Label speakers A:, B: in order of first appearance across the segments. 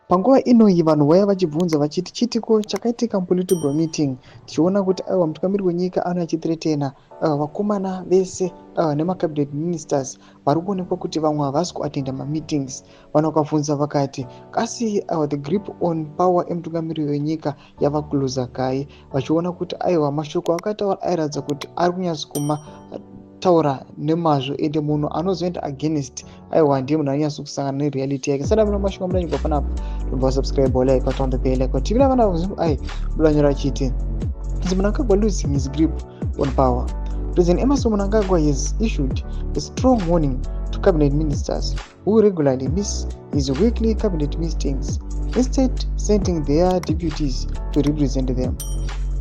A: Panguva inoyi vanhu vaiva vachibvunza vachiti chiitiko chakaitika mupolitburo meeting, tichiona kuti aiwa, mutungamiri wenyika anouya achithreatena vakomana vese nemacabinet ministers vari kuonekwa kuti vamwe havasi kuatenda mameetings. Vanhu vakabvunza vakati kasi aiwa, the grip on power emutungamiri wenyika yava kulooser kai, vachiona kuti aiwa, mashoko akataura airatidza kuti ari kunyatso kumataura nemazvo, ende munhu anozoenda against, aiwa, ndiye munhu anonyatso kusangana nereality yake. Sada muna mashoko amudanyigwa panapa, tobva subscribe, like, turn the bell icon. Tivira vana ai budanyora achiti is Mnangagwa losing his grip on power? President Emmerson Mnangagwa has issued a strong warning to cabinet ministers who regularly miss his weekly cabinet meetings, instead sending their deputies to represent them.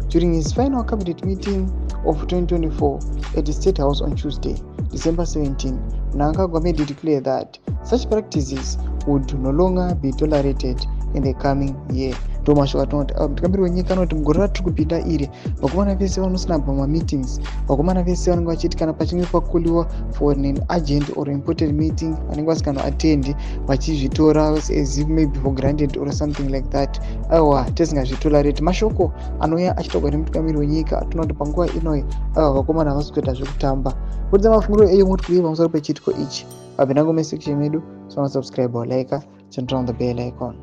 A: During his final cabinet meeting of 2024 at the State House on Tuesday, December 17, Mnangagwa made it clear that such practices would no longer be tolerated in the coming year. Ndo mashoko atinoti mutungamiri wenyika anoti mugore ratiri kupinda iri, vakomana vese vanosnubba mameetings, vakomana vese vanenge vachiti kana pachinge pacalliwa for an urgent or important meeting vanenge vasinganoatendi, vachizvitora as if maybe for granted or something like that, aiwa, tisingazvitolerate. Mashoko anouya achitaurwa nemutungamiri wenyika atinoti panguva inoyi, aiwa, vakomana havasi kuita zvekutamba. Kuridza mafungiro eyo moti kudii pamusoro pechiitiko ichi? Vapinda comment section medu, so subscribe or like, turn on the bell icon.